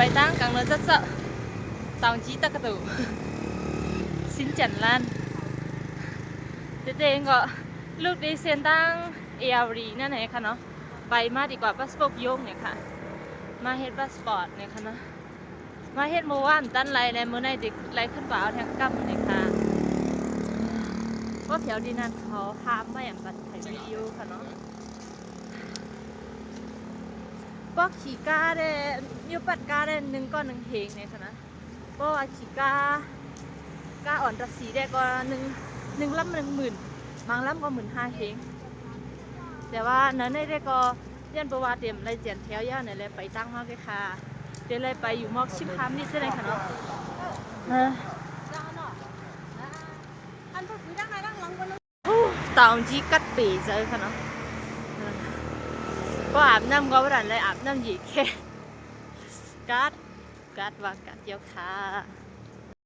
ໄປທາງກາງເນີນຊະຊະ ຕາງຈີຕະກະຕູ ຊິນຈັນລານ ເດເດງກໍ ລູກດີເຊນທາງເອອາຣີນັ້ນເອງຄ່ະເນາະ ໄປມາດີກວ່າ ພາສປອດຍົງນີ້ຄ່ະ ມາເຮັດພາສປອດນີ້ຄ່ະເນາະ ມາເຮັດມື້ວານຕັນໄລແລະ ມື້ໃນໄດ້ໄລ່ຂຶ້ນໄປເອົາແທງກຳນີ້ຄ່ະ ວ່າແຖວດີນັ້ນເຂົາຫ້າມໄວ້ອັນບັດຖ່າຍວິດີໂອຄ່ະເນາະ. ກໍຂີ່ກາໄດ້ ມີປັດກາໄດ້ໜຶ່ງກໍໜຶ່ງເຮງນີ້ຄ່ະນະ ເພາະວ່າຂີ່ກາ ກາອອນຕາສີໄດ້ກໍໜຶ່ງ ໜຶ່ງລຳໜຶ່ງໝື່ນ ບາງລຳກໍໝື່ນຫ້າເຮງ ແຕ່ວ່າໃນໃນໄດ້ກໍ ຢ້ານບໍ່ວ່າເຕັມໄລ່ຈຽນແຖວຍາວນີ້ແຫຼະ ໄປຕັ້ງມາເລີຍຄ່ະ ເດໄລ່ໄປຢູ່ໝອກຊິບຫ້າມິດເທົ່ານັ້ນຄ່ະເນາະ ເອີ ໂອ້ ຕາງຈີກັດເປເຈີຄ່ະເນາະ ເອີ ກໍອາບນ້ຳກໍບໍ່ທັນໄດ້ອາບນ້ຳເຢັນແຄ່ ກັດ ກັດວ່າກັດດຽວຄ່ະ.